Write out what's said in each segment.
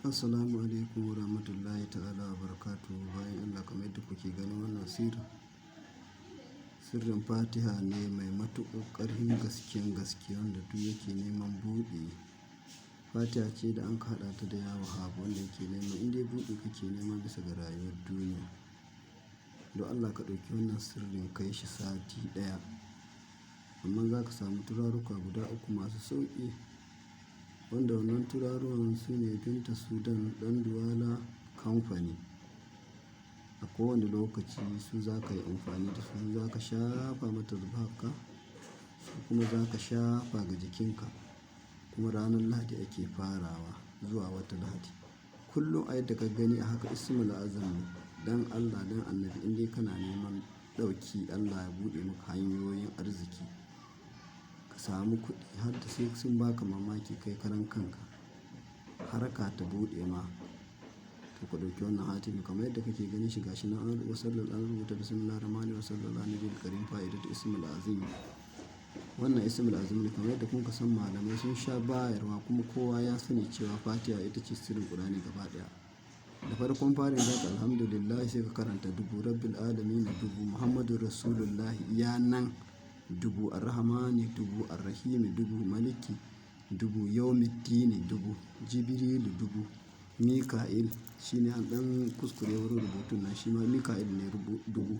Assalamu alaikum wa rahmatullahi ta'ala wa barakatuhu. Bayan Allah, kamar yadda kuke ganin wannan sirri, sirrin Fatiha ne mai matuƙar ƙarfin gasken gaske wanda duk yake neman buɗi. Fatiha ce da an haɗa ta da ya Wahhab, wanda yake neman in dai buɗi kake nema bisa ga rayuwar duniya. Don Allah ka ɗauki wannan sirrin kai shi sati ɗaya. Amma za ka samu turaruka guda uku masu sauƙi, wanda wannan turaruwan su ne Binta Sudan Ɗan Duwala Kamfani. A kowane lokaci su za ka yi amfani da su, za ka shafa mata zubarka, su kuma za ka shafa ga jikinka. Kuma ranar Lahadi ake farawa zuwa wata Lahadi. Kullum a yadda ka gani a haka Ismul Azam ne. Dan Allah, dan Annabi, in dai kana neman ɗauki Allah ya buɗe maka hanyoyin arziki, ka samu kuɗi har da sai sun baka mamaki kai karan kanka, harka ta buɗe ma. To ka ɗauki wannan hatimi kamar yadda kake ganin shi gashi nan an rubuta sallallahu an rubuta Bismillahir Rahmanir Rahim sallallahu alaihi karim fa'idatu Ismul Azim. Wannan Ismul Azim ne kamar yadda kun san malamai sun sha bayarwa, kuma kowa ya sani cewa Fatiha ita ce sirrin Qur'ani gaba ɗaya. Da farkon farin zaka alhamdulillah, sai ka karanta dubu Rabbil alamin dubu, Muhammadur Rasulullahi iya nan dubu, Arrahmani dubu, Arrahimi dubu, Maliki dubu, Yawmiddini dubu, Jibrilu dubu, Mika'il shine an ɗan kuskure wurin rubutun nan, shi ma Mika'il ne dubu.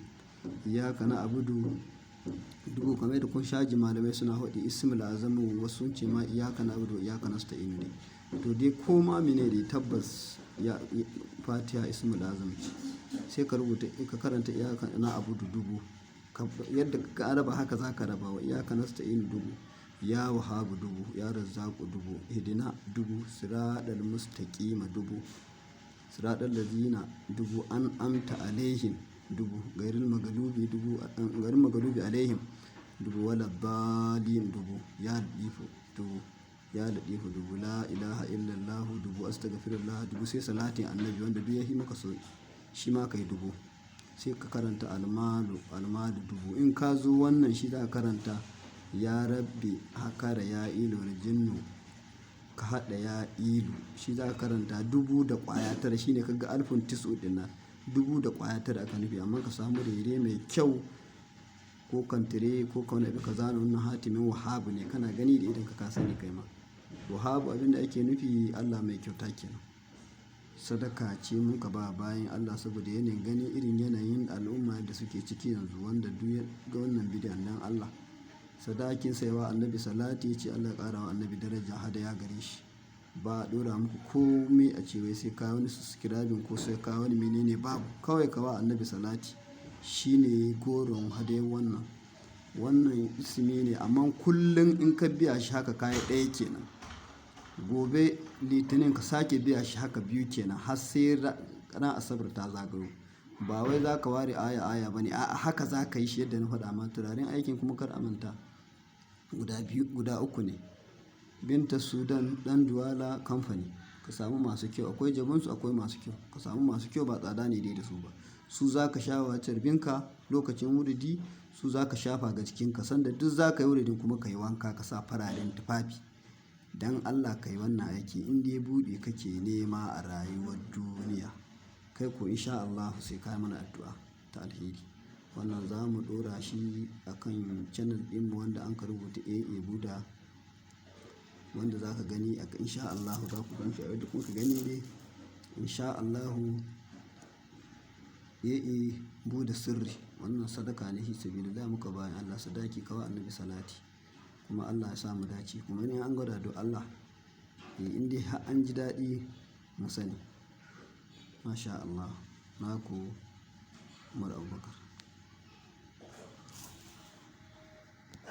Iyyaka na'budu dubu, kamar yadda kun sha ji malamai suna faɗi Ismul Azam, wasu sun ce ma iyyaka na'budu wa iyyaka nasta'in ne. To dai koma mene dai, tabbas ya Fatiha Ismul Azam ce. Sai ka rubuta, ka karanta iyyaka na'budu dubu. Yadda ka raba haka za ka raba wa iyyaka nasta'in dubu, ya Wahhabu dubu, ya Razzaku dubu, ihdina dubu, siratal mustaqima dubu, siratal ladzina dubu, an'amta alaihim dubu, gairil magalubi dubu, gairil magalubi alaihim dubu, wala dallin dubu, ya latifu dubu, ya latifu dubu, la ilaha illallah dubu, astaghfirullah dubu, sai salatin Annabi wanda duk ya yi maka sauki shi ma kai dubu. Sai ka karanta almalu, almalu dubu. In ka zo wannan shi za ka karanta ya Rabbi hakara ya ilu wal jinnu, ka haɗa ya ilu, shi za ka karanta dubu da ƙwaya tara. Shine ka ga alfun tis'u ɗin nan, dubu da ƙwaya tara aka nufi. Amma ka samu rere mai kyau ko kantire ko ka wani abu ka zana wannan hatimin Wahhabu ne, kana gani da idonka ka sani kai ma. Wahhabu abin da ake nufi Allah mai kyauta kenan. Sadaka ce muka ba bayin Allah saboda yanayin gani irin yanayin al'umma da suke ciki yanzu, wanda duk ya ga wannan bidiyon, dan Allah sadakin saiwa Annabi salati ya ce Allah ya ƙara wa Annabi daraja, hadaya gare shi. Ba a ɗora muku komai a ce wai sai ka wani subscribing ko sai ka wani menene, babu. Kawai ka wa Annabi salati shine goron hadayan wannan. Wannan ismi ne, amma kullum in ka biya shi haka kayi ɗaya kenan. Gobe Litinin ka sake biya shi haka, biyu kenan, har sai ran Asabar ta zagayo. Ba wai za ka ware aya aya ba ne, a'a, haka za ka yi shi yadda na faɗa ma. Turaren aikin kuma kar a manta guda biyu, guda uku ne. Binta Sudan Ɗan Duwala Kamfani, ka samu masu kyau, akwai jabunsu akwai masu kyau. Ka samu masu kyau, ba tsada ne dai da su ba. Su za ka sha wa carbinka lokacin wuridi, su za ka shafa ga jikinka sanda duk za ka yi wuridin, kuma ka yi wanka ka sa fararen tufafi. Dan Allah ka yi wannan aiki in dai buɗi kake nema a rayuwar duniya. Kai ko in sha Allahu sai ka yi mana addu'a ta alheri. Wannan za mu ɗora shi a kan channel ɗinmu wanda an ka rubuta AA Buda, wanda za ka gani a in sha Allahu za ku gan shi a yadda kuka gani dai. In sha Allahu AA Buda sirri. Wannan sadaka ne fi sabilillah muka bayan Allah, sadaki ka wa Annabi salati. Kuma Allah ya sa mu dace. Kuma in an gwada don Allah, in dai har an ji daɗi mu sani. Masha Allah. Naku Umar Abubakar.